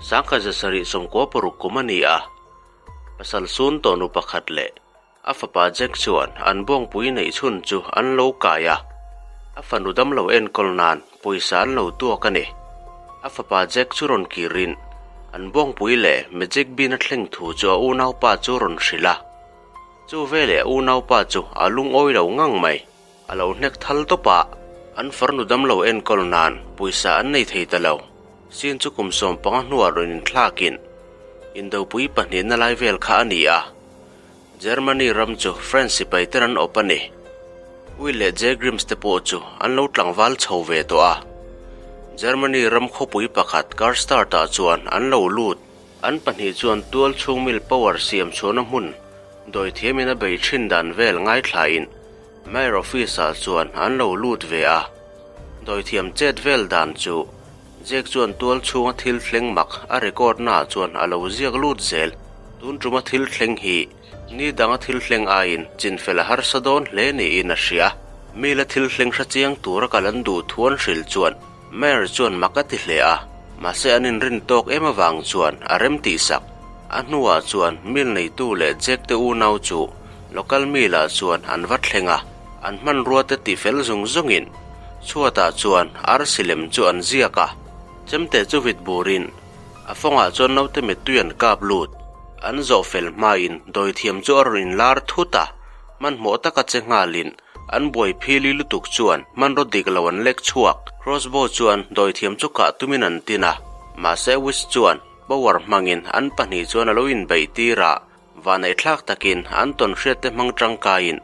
1796 kum a ni a, pasal sun tawh nu pakhat leh a fapa Jack chuan an bawngpui neih chhun chu an lo kai a, a fanu damlo enkawl nan pawisa an lo tuak a ni. A fapa Jack chu rawn kirin an bawngpui leh Magic Bean a thleng thu chu a unaupa chu rawn hrilh a. Chu veleh a unaupa chu a lungawi lo ngang mai. A lo hnek thal tawp a, an farnu damlo enkawl nan pawisa an nei thei ta lo. Sin chu kum 15 hnuah rawn inthlakin Indopui pahnihna lai vel kha a ni a. Germany ram chu French sipai ten an awp a ni. Will leh Jay Grims te pawh chu an lo tlangval chho ve tawh a. Germany ram khawpui pakhat Karstadt-ah chuan an lo lut. An pahnih chuan tual chhung mil power siam chhuahna hmun dawithiamin a bei thin dan vel ngaithlain Mayor office-ah chuan an lo lut ve a. Dawithiam chet vel dan chu Jack chuan tual chhunga thil thleng mak a record naah chuan a lo ziak lut zel. Tun tuma thil thleng hi ni danga thil thleng aiin chinfel a harsa dawn hle niin a hria. Mila thil thleng hre chiang tura kal an duh thu an hrilh chuan Mayor chuan mak a ti hle a, mahse an inrin tawk em avang chuan a rem tihsak. A hnuah chuan mil neitu leh Jack te unau chu local milah chuan an va thleng a, an hmanrua te tifel zung zungin chhuatah chuan arsi lem chu an ziak a, chemte chu vit burin a fawngah chuan naute mittui an kap lut. An zawh fel hmain dawithiam chu a rawn inlar thut a, hmanhmawh taka che nghalin An buai phili lutuk chuan hmanraw dik lo an lek chhuak. Crossbow chuan dawithiam chu kah tumin an tin a, mahse Witch chuan power hmangin an pahnih chuan a lo inbeih tir a, vaneihthlak takin an tawn hriat te hmang tangkaiin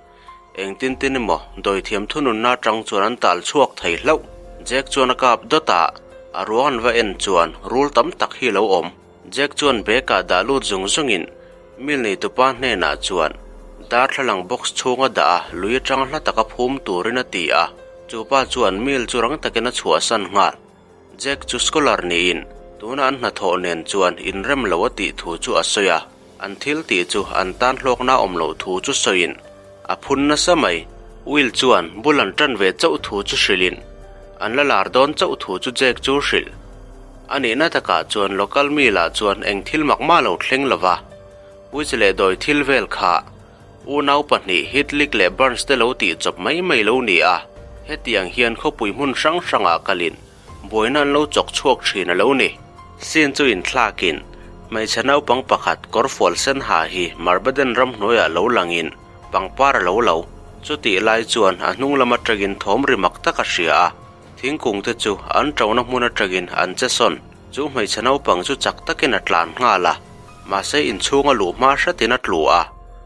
engtin tin emaw dawithiam thununna atang chuan an tal chhuak thei hlauh. Jack chuan a kap dawt a, a ruang an va en chuan rul tam tak hi lo awm. Jack chuan bag ah dah lut zung zungin mil neitupa hnenah chuan darthlalang box chhunga dah a lui atanga hla taka phum turin a ti a, chupa chuan mil chu rang takin a chhuahsan nghal. Jack chu scholar niin tuna an hnathawh nen chuan inrem lo a tih thu chu a sawi a, an thil tih chu an tan hlawkna awm loh thu chu sawiin a phun nasa mai. Will chuan bul an tan ve chauh thu chu hrilhin an la lar dawn chauh thu chu Jack chu hrilh. A nihna takah chuan local mi lah chuan eng thil mak mah lo thleng lo va, Witch leh dawi thil vel kha unau pahnih Hitlick leh Burns te lo tih chawp mai mai lo ni a, hetiang hian khawpui hmun hrang hrangah kalin buaina an lo chawk chhuak thin a lo ni. Scene chu inthlakin hmeichhe naupang pakhat kawr fual sen ha hi Marbaden ramhnuaiah lo langin pangpar a lo lo. Chutih lai chuan a hnung lam atangin thawm ri mak tak a hria a. Thingkung te chu an ṭona hmun aṭangin an che sawn. Chu hmeichhe naupang chu chak takin a tlan nghal a, mahse inchhung a luh hma hretin a tlu a,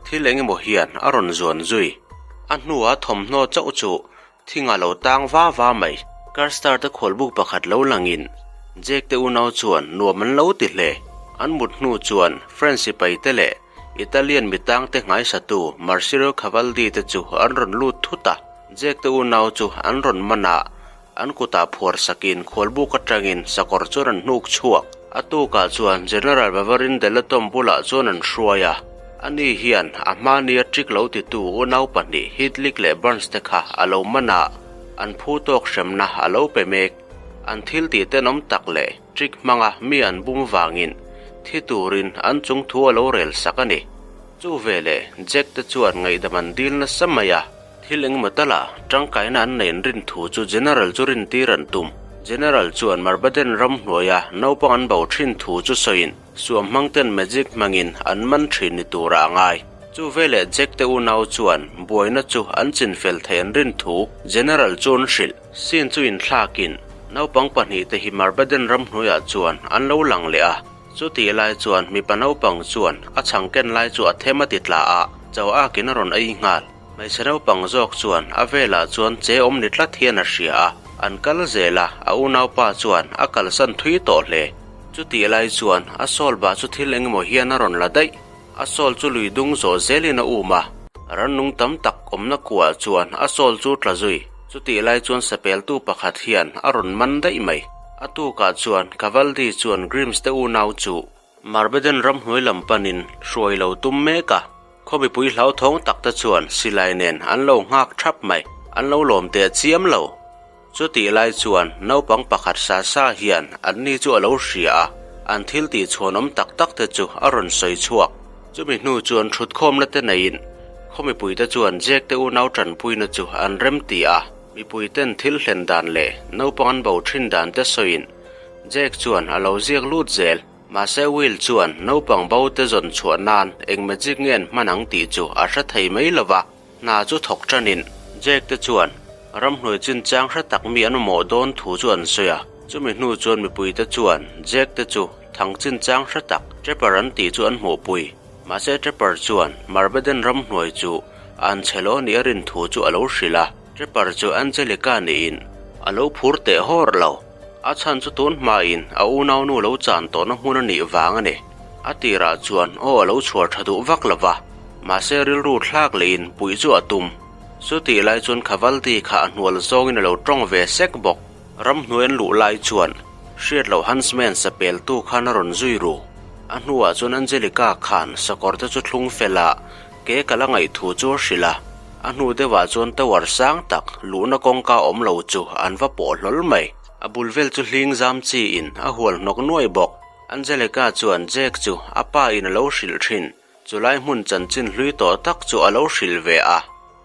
thil eng emaw hian a rawn zuan zui. A hnuah thawmhnaw chauh chu thing a lo tang va va mai. Carstar te khualbuk pakhat lo langin Jake te unau chuan nuam an lo ti hle. An mut hnu chuan French sipai te leh Italian mitang te nghaisatu Marcelo Cavaldi te chu an rawn lut thut a. Jack te unau chu an rawn man a, an kutah phuar sakin khualbuk atangin sakawr chuan an hnuk chhuak. A tukah chuan General Bavarin de la Tombe bulah chuan an hruai a, ani hian a hmania trick lo titu unau pahnih Hitlick leh Burns te kha a lo man a, an phu tawk hremna a lo pe mek. An thil tih tenawm tak leh trick hmanga mi an bum vangin thi turin an chungthu a lo rel sak a ni. Chu veleh Jack te chuan ngaihdam an dil nasa mai a. Thil engemaw tala tangkaina an neih an rin thu chu General chu rintir an tum. General chuan Marbaden ram hnuaia naupang an bo thin thu chu sawiin suam hmangten magic hmangin an man thin ni turah a ngai. Chu veleh Jack te unau chuan buaina chu an chinfel theih an rin thu General chu an hrilh. Scene chu inthlakin naupang pahnihte hi Marbaden ram hnuaiah chuan an lo lang leh a. Chutih lai chuan mipa naupang chuan a chhang ken lai chu a them a ti tla a, cho akin a rawn ei nghal. Hmeichhe naupang zawk chuan a velah chuan che awm ni tlat hian a hria a, an kal zel a, a unaupa chuan a kalsan thui tawh hle. Chutih lai chuan a sawl bah chu thil engemaw hian a rawn la daih. A sawl chu lui dung zawh zelin a um a, rannung tam tak awmna kuah chuan a sawl chu tla zui. Chutih lai chuan sapeltu pakhat hian a rawn man daih mai. A tukah chuan Cavaldi chuan Grims te unau chu Marbaden ramhnuai lam panin hruai lo tum mek a. Khaw mipui hlauthawng tak te chuan silai nen an lo nghak thap mai. An lo lawm teh chiam lo. Chutih lai chuan naupang pakhat sa sa hian anni chu a lo hria a. an thil tih chhuanawm tak tak te chu a rawn sawi chhuak. Chumi hnu chuan thutkhawmna te neiin khaw mipuite chuan Jack te unau tanpuina chu an rem ti a, mipuiten thil hlen dan leh naupang an bo thin dan te sawiin Jack chuan a lo ziak lut zel. Mahse Will chuan naupang bo te zawn chhuah nan eng magic nge an hman ang tih chu a hre thei mai lo va, hna chu thawk tanin Jack te chuan ramhnuai chinchang hre tak mi an mamawh dawn thu chu an sawi a. Chumi hnu chuan mipuite chuan Jack te chu thang chinchang hre tak Trapper an tih chu an hmuhpui. Mahse Trapper chuan Marbaden ramhnuai chu an chhe lo nih a rin thu chu a lo hrilh a. Trapper chu Angelica niin a lo phur teh hawr lo. A chhan chu tun hmain a unaunu lo chan tawhna hmun a nih vang a ni. A tirah chuan aw a lo chhuar tha duh vak lo va, mahse rilru thlak lehin puih chu a tum. Chutih lai chuan Khavaldi kha a hnual zawngin a lo tawng ve sek bawk. Ramhnuai an luh lai chuan hriat loh Huntsman sapeltu khan a rawn zui ru. A hnuah chuan Angelica khan sakawr te chu thlung fel a, ke kal a ngaih thu chu a hrilh a. A hnu deuhah chuan tower sang tak luhna kawngka awm lo chu an va pawh hlawl mai. A bul vel chu hling zam chiin a hual hnawk nuai bawk. Angelica chuan Jack chu a pa in a lo hrilh thin. Chulai hmun chanchin hlui tawh tak chu a lo hrilh ve a.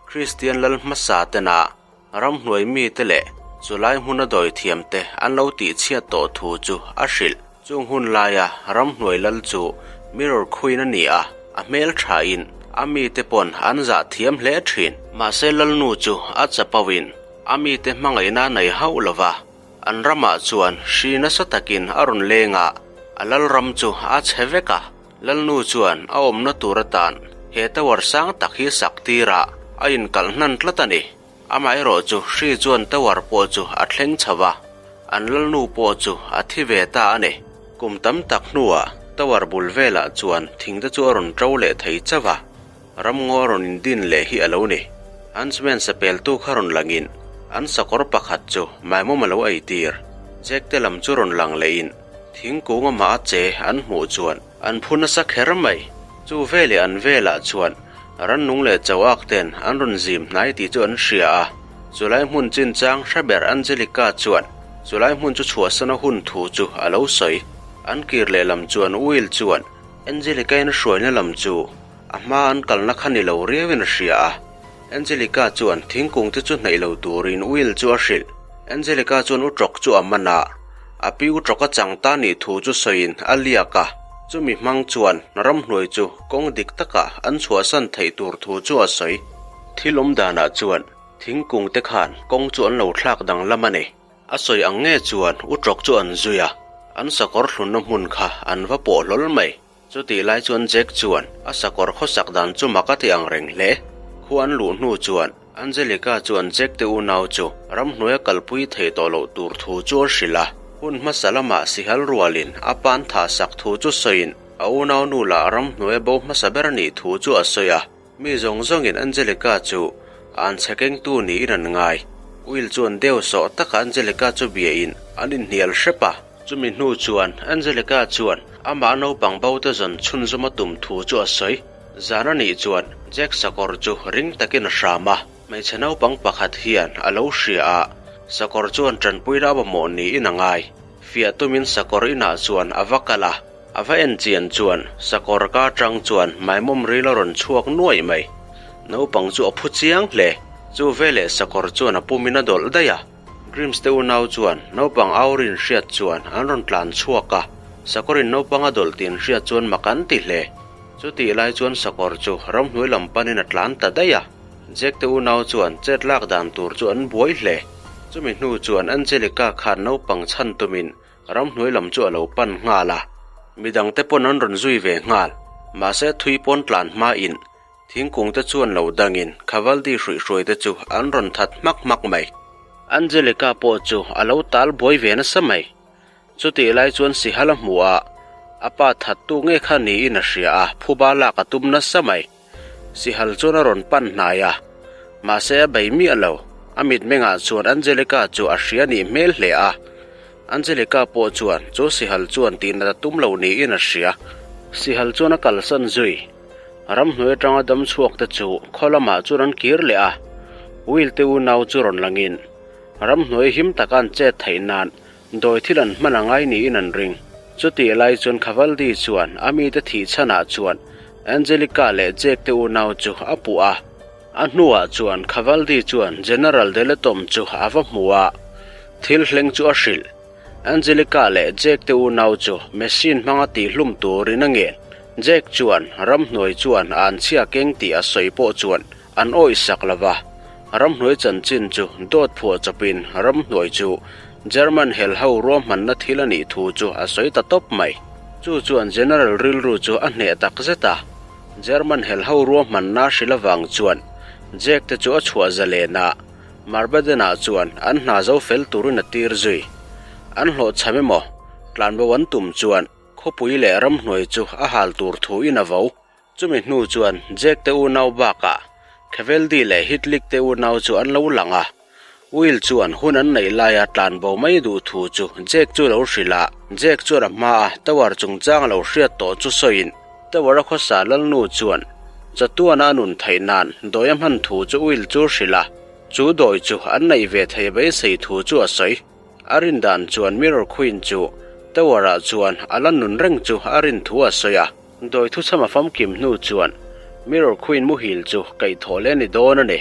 Kristian lal hmasa tena Ramhnuai mite leh chulai hmuna dawithiamte an lo tihchhiat tawh thu chu a hrilh. Chung hun laia ramhnuai lal chu mirror khuin a ni a, a hmel thain a mite pawn an zah thiam hle thin. Mahse lalnu chu a chapauin a mite hmangaihna a nei hauh lo va, an ramah chuan hri nasa takin a rawn leng a, a lalram chu a chhe vek a. Lalnu chuan a awmna tur atan he tower sang tak hi sak tirah a inkalh hnan tlat a ni. Amaherawh chu hri chuan tower pawh chu a thleng chho a, an lalnu pawh chu a thi ve ta a ni. Kum tam tak hnuah tower bul velah chuan thing te chu a rawn ṭo leh thei chauh a, ramngaw a rawn indin leh hi a lo ni. Huntsman sapeltu kha rawn langin an sakawr pakhat chu maimawm a lo eitir. Jack te lam chu rawn lang lehin Thingkung amah a che an hmuh chuan an phu nasa kher mai. Chu veleh an velah chuan rannung leh chauak ten an rawn zim hnai tih chu an hria a. Chulai hmun chinchang hre ber Angelica chuan chulai hmun chu chhuahsan a hun thu chu a lo sawi. An kir lehlam chuan Will chuan Angelica-in a hruaina lam chu a hma an kalna kha ni lo riauin a hria a. Angelica chuan thingkung te chu hnaih lo turin Will chu a hrilh. Angelica chuan u tawk chu a man a, a pi u tawk a chang ta nih thu chu sawiin a liak a. Chumi hmang chuan ramhnuai chu kawng dik takah an chhuahsan theih tur thu chu a sawi. Thil awm danah chuan thingkung te khan kawng chu an lo thlak danglam a ni. A sawi ang nge chuan u tawk chu an zui a, an sakawr thlunna hmun kha an va pawh hlawl mai. Chutih lai chuan Jack chuan a sakawr khawsak dan chu mak a ti ang reng hle. Khua an luh hnu chuan Angelica chuan Jack te unau chu ramhnuai a kalpui thei tawh loh tur thu chu a hrilh a. Hun hmasa lamah sihal rualin a pan tha sak thu chu sawiin a unau nu lah ramhnuai a bo hmasa ber a nih thu chu a sawi a. Mi zawng zawngin Angelica chu an chhe kengtu niin an ngai. Will chuan deu sawh taka Angelica chu biain an inhnial hrep a. Chumi hnu chuan Angelica chuan amah naupang bo te zawn chhunzawm a tum thu chu a sawi. Zan a nih chuan Jack sakawr chu ring takin a hram a, hmeichhe naupang pakhat hian a lo hria a, sakawr chuan tanpuina a mamawh niin a ngai. Fiah tumin sakawr inah chuan a va kal a. A va en chian chuan sakawr ka atang chuan maimawm ril a rawn chhuak nuaih mai. Naupang chu a phu chiang hle. Chu veleh sakawr chuan a pumin a dawlh daih a. Grims te unau chuan naupang au rin hriat chuan an rawn tlan chhuak a. Sakawrin naupang a dawlh tih an hriat chuan mak an ti hle. Chutih lai chuan sakawr chu ramhnuai lam panin a tlan ta daih a. Jack te unau chuan chet lak dan tur chu an buai hle. Chumi hnu chuan Angelica khan naupang chhan tumin Ramhnuai lam chu a lo pan nghal a, midangte pawn an rawn zui ve nghal. Mahse thui pawn tlan hmain thingkung te chuan lo dangin Khavaldi hruihhruai te chu an rawn that hmak hmak mai. Angelica pawh chu a lo tal buai ve nasa mai. Chutih lai chuan Sihal a hmu a, a pa thattu nge kha niin a hria a, phuba lak a tum nasa mai. Sihal chuan a rawn pan hnai a, mahse a bei miah lo. A mitmengah chuan Angelica chu a hria nih hmel hle a. Angelica pawh chuan chu Sihal chuan tihnat a tum lo niin a hria. Sihal chuan a kalsan zui. Ramhnuai atanga dam chhuak te chu khaw lamah chuan an kir leh a. Will te unau chu rawn langin ramhnuai him taka an chet theih nan dawi thil an hman a ngai niin an ring. Chutih lai chuan Khavaldi chuan a mite thih chhanah chuan Angelica leh Jake te unau chu a puh a. A hnuah chuan Khavaldi chuan General Deletom chu a va hmu a, thil hleng chu a hrilh. Angelica leh Jake te unau chu machine hmanga tihhlum turin a ngen. Jake chuan ramhnuai chuan a anchhia keng tih a sawi pawh chuan an awih sak lo va, ramhnuai chanchin chu dawt phuah chawpin ramhnuai chu German hel ho ruahmanna thil a nih thu chu a sawi ta tawp mai. Chu chuan General rilru chu a hneh tak zet a, German hel ho ruahmanna hrilh avang chuan Jake te chu a chhuah zalen a, Marbaden-ah chuan an hna zo fel turin a tir zui. An hlawhchham emaw, tlanbo an tum chuan khawpui leh ramhnuai chu a hal tur thuin a vo. Chumi hnu chuan Jack te unau bakah Kheveldi leh Hitlik te unau chu an lo lang a. Will chuan hun an neih laia tlanbo mai duh thu chu Jack chu lo hrilh a. Jack chuan a hmaa Tower chungchang a lo hriat tawh chu sawiin Tower-a khawsa Lalnu chuan chatuana a nun theih nan dawi a hman thu chu Will chu hrilh a. Chu dawi chu an neih ve thei beisei thu chu a sawi. A rin dan chuan Mirror Queen chu Tower-ah chuan a la nun reng chu a rin thu a sawi a. Dawi thuchham a famkim hnu chuan Mirror Queen muhil chu kaihthawh leh a ni dawn a ni.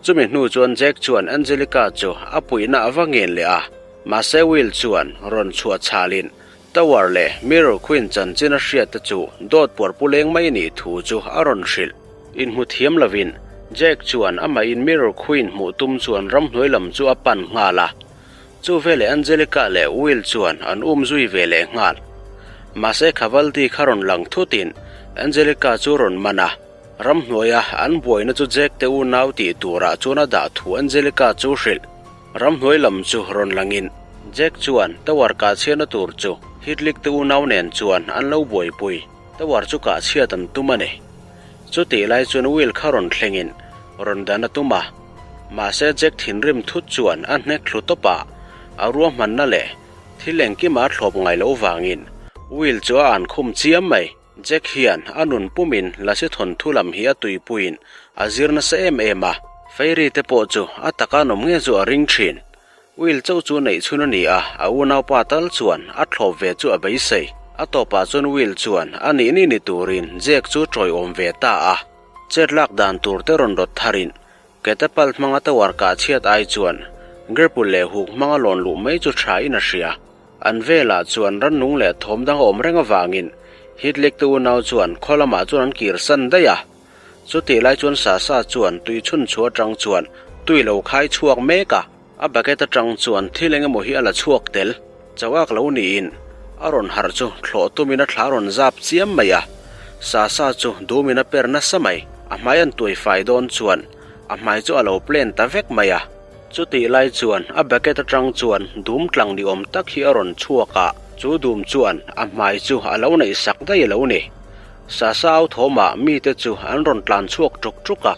Chumi hnu chuan Jack chuan Angelica chu a puihna a va ngen leh a, mahse Will chuan rawn chhuah chhalin Tower leh Mirror Queen chanchin a hriat te chu dawt puar pu leng mai nih thu chu a rawn hrilh. Inhmu thiam lovin Jack chuan amahin Mirror Queen hmuh tum chuan ramhnuai lam chu a pan nghal a. Chu veleh Angelica leh Will chuan an um zui ve leh nghal. Mahse Khavaldi kha rawn lang thutin Angelica chu rawn man a, ramhnuaia an buaina chu Jack te unau tih turah chuan a dah thu Angelica chu hrilh. Ramhnuai lam chu rawn langin Jack chuan tower kah chhiatna tur chu Hitlik te unau nen chuan an lo buaipui. Tower chu kah chhiat an tum a ni. Chutih lai chuan Will kha rawn thlengin rawn dan a tum a. Mahse Jack thinrim thut chuan a hnek thlu tawp a, a ruahmanna leh thil engkima a thlawp ngai loh vangin Will chu a an khum chiam mai. Jack hian a nun pumin lasi thawnthu lam hi a tuipuiin a zir nasa em em a, Fairy te pawh chu a taka an awm nge chu a ring thin. Will chauh chu neih chhun a ni a, a unaupa tal chuan a thlawp ve chu a beisei. A tawpah chuan Will chuan a nih ni ni turin Jack chu tawiawm ve ta a. Chet lak dan tur te rawn rawt tharin catapult hmanga tower kah chhiat ai chuan grapple leh huk hmanga lawn luh mai chu tha in a hria. An velah chuan rannung leh thawm dang a awm reng avangin Hitlik te unau chuan khaw lamah chuan an kirsan daih a. Chutih lai chuan Sasa chuan tui chhun chhuah atang chuan tui lo khai chhuak mek a, a bucket atang chuan thil eng emaw hi a la chhuak tel. Chauak lo niin a rawn harh chu thlawh tumin a thla rawn zap chiam mai a, Sasa chu dumin a per nasa mai. A hmai an tuai fai dawn chuan a hmai chu a lo plan ta vek mai a. Chutih lai chuan a bucket atang chuan dum tlang ni awm tak hi a rawn chhuak a, chu dum chuan a hmai chu a lo neih sak daih a lo ni. Sasa au thawmah mite chu an rawn tlan chhuak ṭuk ṭuk a,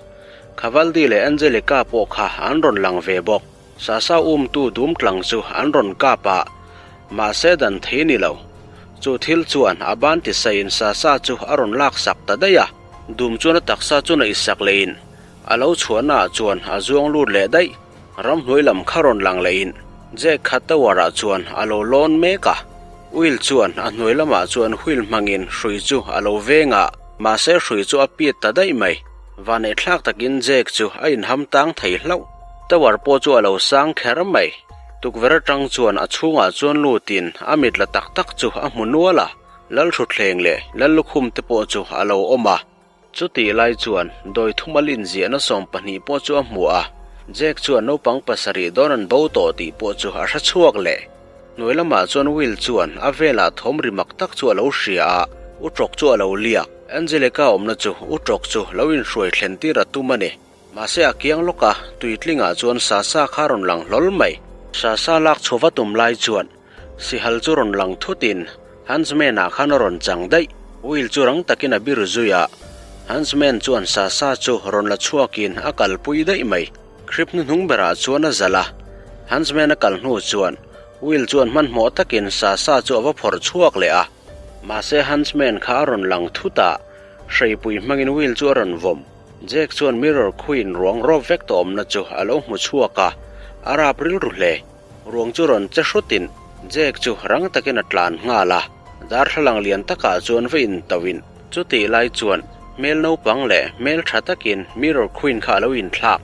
Khavaldi leh Angelica pawh kha an rawn lang ve bawk. Sasa umtu dum tlang chu an rawn kap a, mahse dan thei ni lo. Chu thil chuan a ban tisaiin Sasa chu a rawn laksak ta daih a, dum chuan a taksa chu neihsak lehin a lo chhuahnaah chuan a zuang lut leh daih. Ramhnuai lam kha rawn lang lehin Jack kha tower-ah chuan a lo lawn mek a. Will chuan a hnuai lamah chuan wheel hmangin hrui chu a lo veng a, mahse hrui chu a pit ta daih mai. Vaneihthlak takin Jack chu a inham tang thei hlauh. Tower pawh chu a lo sang kher mai. Tukverh atang chuan a chhungah chuan lutin a mit la tak tak chu a hmu nual a, Lalhrutthleng leh Lallukhum te pawh chu a lo awm a. Chutih lai chuan dawi thumal inziahna 12 pawh chu a hmu a, Jack chuan naupang pasarih dawn an bo tawh tih pawh chu a hre chhuak leh. Hnuai lamah chuan Will chuan a velah thawm ri mak tak chu a lo hria a, u tawk chu a lo liak. Angelica awmna chu u tawk chu lo inhruai thlen tir a tum a ni. Mahse a kiang lawk a, tuitlingah chuan Sasa kha rawn lang hlawl mai. Sasa lak chhuah va tum lai chuan Sihal chu rawn lang thutin Huntsman-ah khan a rawn chang daih. Will chu rang takin a bir zui a, Huntsman chuan Sasa chu rawn la chhuakin a kalpui daih mai. Krip hnuhnung berah chuan a zalh a, Huntsman a kal hnu chuan Will chuan hmanhmawh takin Sasa chu a va phawrh chhuak leh a. Mahse Huntsman kha a rawn lang thut a, hreipui hmangin Will chu a rawn vawm. Jack chuan Mirror Queen ruang rawp vek tawh awmna chu a lo hmu chhuak a, a rap rilru hle. Ruang chu rawn che hrutin Jack chu rang takin a tlan nghal a. Darthlalang lian takah chuan va intauhin chutih lai chuan hmel naupang leh hmel tha takin Mirror Queen kha a lo inthlak.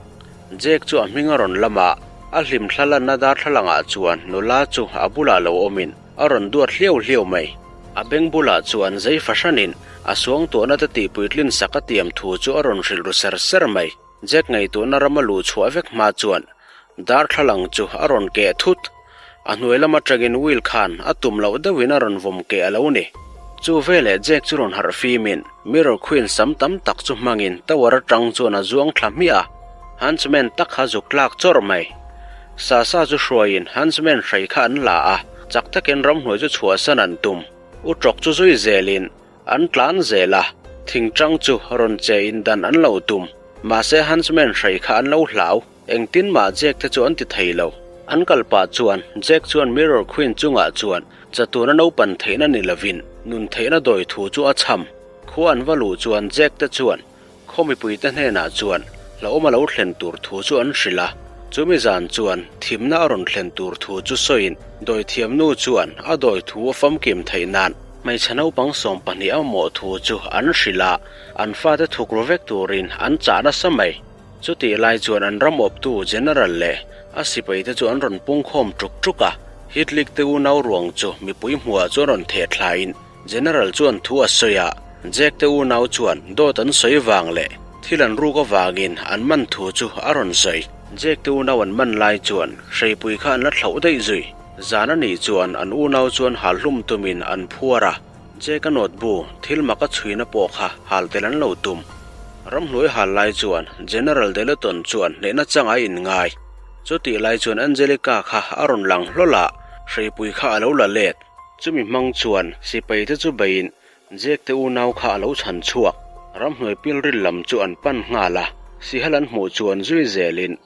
Jake chu a hming a rawn lam a, a hlimthla lanna darthlalangah chuan nula chu a bulah lo awmin a rawn duat hliau hliau mai. A beng bulah chuan zei fahranin a suangtuahna te tihpuitlin sak a tiam thu chu a rawn hrilh ru ser ser mai. Jack ngaihtuahna rama luh chhuah vek hma chuan darthlalang chu a rawn keh thut. A hnuai lam atangin Will khan a tum loh deuhin a rawn vawm keh a lo ni. Chu veleh Jack chu rawn harh fimin Mirror Queen sam tam tak chu hmangin tower atang chuan a zuang thla hmiah a. Huntsman tak kha zuk tlak chawrh mai. Sasa chu hruaiin Huntsman hrei kha an la a, chak takin ramhnuai chu chhuahsan an tum. U tawk chu zui zelin An tlan zel a, thingtang chu rawn che in dan an lo tum. Mahse Huntsman hrei kha an lo hlau, engtin mah Jack te chu an ti thei lo. An kal pah chuan Jack chuan Mirror Queen chungah chuan chatuna naupan theihna ni lovin nun theihna dawi thu chu a chham. Khua an va luh chuan Jack te chuan Khaw mipuite hnenah chuan hlauhawm a lo thlen tur thu chu an hrilh a, chumi zan chuan thimna a rawn thlen tur thu chu sawiin dawithiamnu chuan a dawi thu a famkim theih nan hmeichhe naupang 12 a mamawh thu chu an hrilh a, an fate thuk ru vek turin an chah nasa mai. Chutih lai chuan an ram awptu General leh a sipaite chu an rawn pungkhawm ṭuk ṭuk a, Hitlik te unau ruang chu mipui hmuhah chuan rawn theh thlaiin General chuan thu a sawi a, Jack te unau chuan dawt an sawi vang leh thil an ruk avangin an man thu chu a rawn sawi. Jack te unau an man lai chuan hreipui kha an la thlauh daih zui. Zan a nih chuan an unau chuan hal hlum tumin an phuar a, Jack a nawt bu thil mak a chhuina pawh kha hal tel an lo tum. Ramhnuai hal lai chuan General Deleton chuan hnehna changa a inngai. Chutih lai chuan Angelica kha a rawn lang hlawl a, hreipui kha a lo la let. Chumi hmang chuan sipai te chu beiin Jack te unau kha a lo chhan chhuak. Ramhnuai pilril lam chu an pan nghal a, Sihal an hmuh chuan zui zelin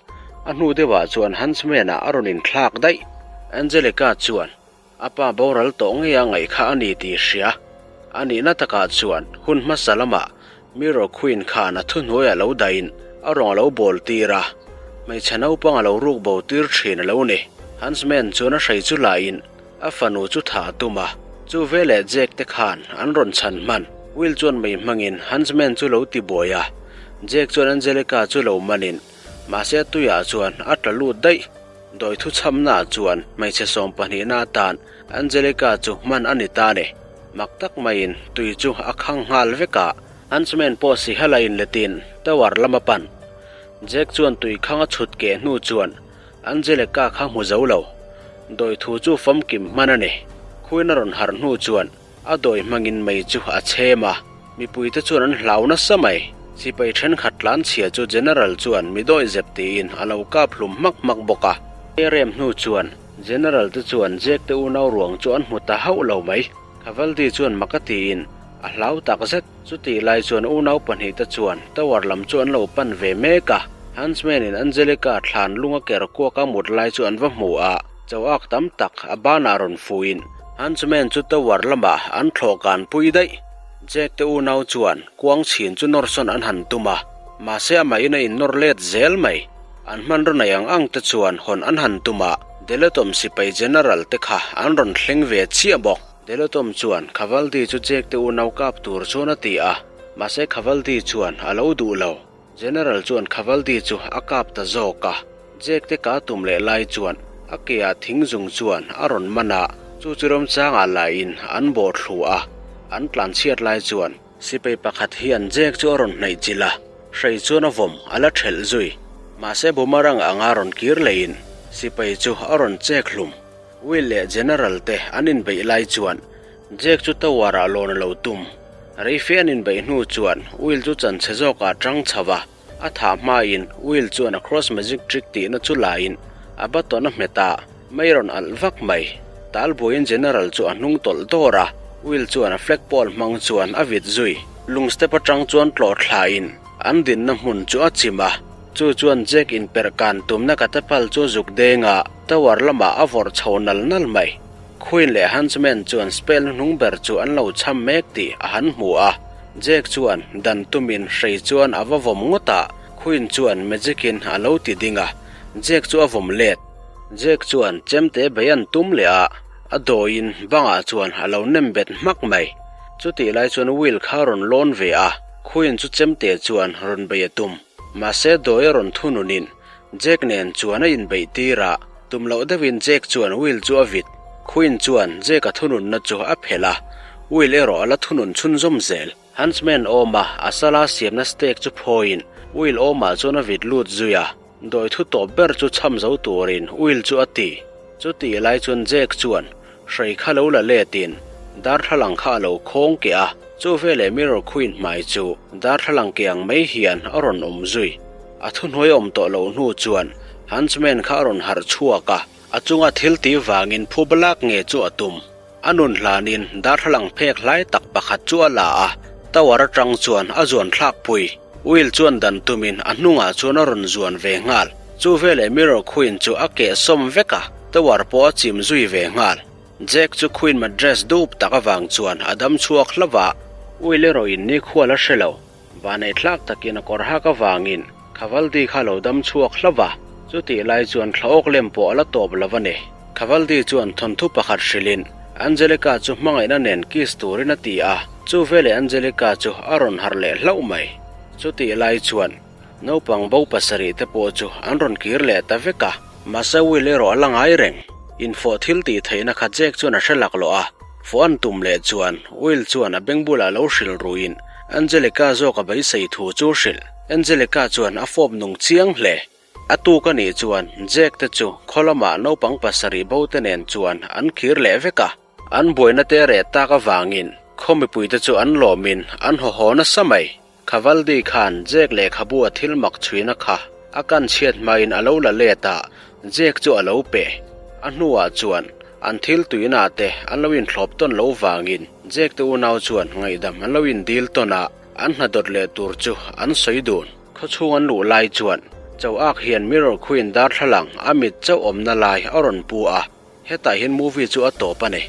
a hnu deuhah chuan Huntsman-ah a rawn inthlak daih. Angelica chuan a pa boral tawh ngei a ngaih kha a ni tih hria. A nihna takah chuan hun hmasa lamah Mirror Queen khan a thuhnuai a lo dahin a rawng a lo bawl tir a, hmeichhe naupang a lo ruk bo tir thin a lo ni. Huntsman chuan a hrei chu lahin A fanu chu tha a tum a, chu veleh Jack te khan an rawn chhan hman. Will chuan mei hmangin Huntsman chu lo ti buai a, Jack chuan Angelica chu lo manin, mahse a tuiah chuan a tla lut daih. Dawi thu chhamnaah chuan hmeichhe sawmpahnihna atan Angelica chu hman a ni ta ni. Mak tak maiin tui chu a khang nghal vek a, Huntsman pawh sihal a inletin tower lam a pan. Jack chuan tui khang a chhut keh hnu chuan Angelica kha hmu zo lo. Dawi thu chu famkim hman a ni. Khuin a rawn harh hnu chuan a dawi hmangin mei chu a chhem a, mipuite chuan an hlau nasa mai. Sipai thenkhat tlan chhia chu General chuan mi dawi zep tiin a lo kap hlum hmak hmak bawk a. A rem hnu chuan General te chuan Jack te unau ruang chu an hmu ta hauh lo mai. Cavaldi chuan mak a tiin a hlau tak zet. Chutih lai chuan unau pahnihte chuan tower lam chu an lo pan ve mek a, Huntsman-in Angelica thlan lung a ker kuak a mut lai chu an va hmu a, cho ak tam tak a banah rawn fuhin Huntsman chu tower lamah an thlawh kan pui daih. Jack te unau chuan kuang chhin chu nawr sawn an han tum a, mahse amahin a innawr let zel mai. An hmanraw nei ang ang te chuan hawn an han tum a, Deletom sipai general te kha an rawn thleng ve chiah bawk. Delotom chuan Khavaldi chu Jack te unau kap tur chuan a ti a, mahse Khavaldi chuan a lo duh lo. General chuan Khavaldi chu a kap ta zawk a, Jack te ka tum leh lai chuan a ke ah thing zung chuan a rawn man a, chu chu ramchangah lahin an bawh thlu a, an tlanchhiat lai chuan sipai pakhat hian Jack chu a rawn hnaih chilh a, hrei chuan a vawm a la thelh zui. Mahse boomerang anga rawn kir lehin sipai chu a rawn chek hlum. Will leh General te an inbeih lai chuan Jack chu tower ah lawn a lo tum. Reife an inbeih hnu chuan Will chu chanchhe zawkah tang chho a, a thah hmain Will chuan a cross magic trick tihna chu lain a button a hmet a, mei rawn alh vak mai. Talbuaiin General chu a hnung tawlh dawr a, Will chuan a flag pole hmang chuan a vit zui. Lung step atang chuan tlawh thlain an dinna hmun chu a chim a. Chu chuan Jack in perh kan tumna catapult chu zuk deng a, tower lamah a vawrh chho nal nal mai. Queen leh Huntsman chuan spell hnuhnung ber chu an lo cham mek tih a han hmu a. Jack chuan dan tumin hrei chuan a va vawm ngawt a, Queen chuan magic in a lo ti ding a, Jack chu a vawm let. Jack chuan chemte bei an tum leh a. A dawiin bangah chuan a lo nem bet hmak mai. Chutih lai chuan Will kha a rawn lawn ve a, Queen chu chemte chuan rawn bei a tum. Mahse dawi a rawn thununin Jack nen chuan a inbeih tir a, tum loh deuhin Jack chuan Will chu a vit. Queen chuan Jack a thununna chu a phelh a, Will erawh a la thunun chhunzawm zel. Huntsman awma a sala siamna stake chu phawiin Will awmah chuan a vit lut zui a, dawi thu tawp ber chu chham zo turin Will chu a ti. Chutih lai chuan Jack chuan hrei kha lo la letin darthlalang kha a lo khawng keh a, chu veleh Mirror Queen hmai chu darthlalang keh ang mai hian a rawn awm zui. A thuhnuai awm tawh loh hnu chuan Huntsman kha a rawn harh chhuak a, a chunga thil tih vangin phuba lak nge chu a tum. A nun hlanin darthlalang phek hlai tak pakhat chu a la a, tower atang chuan a zuan thlak pui. Will chuan dan tumin a hnungah chuan a rawn zuan ve nghal. Chu veleh Mirror Queen chu a keh sawm vek a, tower pawh a chim zui ve nghal. Jack chu Queen mattress dup tak avang chuan a dam chhuak hlauh a. Will erawhin nikhua la hre lo. Vanei thlak takin a kawr hak avangin Khavaldi kha lo dam chhuak hlauh a, chutih lai chuan thlaawk lem pawh a la tawp lo a ni. Khavaldi chuan thawnthu pakhat hrilhin Angelica chu hmangaihna nen kiss turin a ti a, chu veleh Angelica chu a rawn harh leh hlauh mai. Chutih lai chuan naupang bo pasarih te pawh chu an rawn kir leh ta vek a, mahse Will erawh a la ngai reng. Infawh thil tih theihna kha Jack chuan a hre laklawh a, fawh an tum leh chuan Will chuan a beng bulah lo hrilh ruin Angelica zawk a beisei thu chu hrilh. Angelica chuan a fawp nung chiang hle. A tuk a nih chuan Jack te chu khaw lamah naupang pasarih bo te nen chuan an khir leh vek a. An buaina te reh tak avangin khaw mipui te chu an lawmin an haw haw nasa mai. Khavaldi khan Jack lehkhabu a thil mak chhuina kha a kan chhiat hmain a lo la let a, Jack chu a lo pe. A hnuah chuan an thil tuina te an lo inthlawp tawn lo vangin Jack te unau chuan ngaihdam an lo indil tawn a, an hna dawt leh tur chu an sawi dun. Khawchhung an luh lai chuan Cho ak hian Mirror Queen darthlalang a mit chauh awmna lai a rawn pu a, hetah hian movie chu a tawp a ni.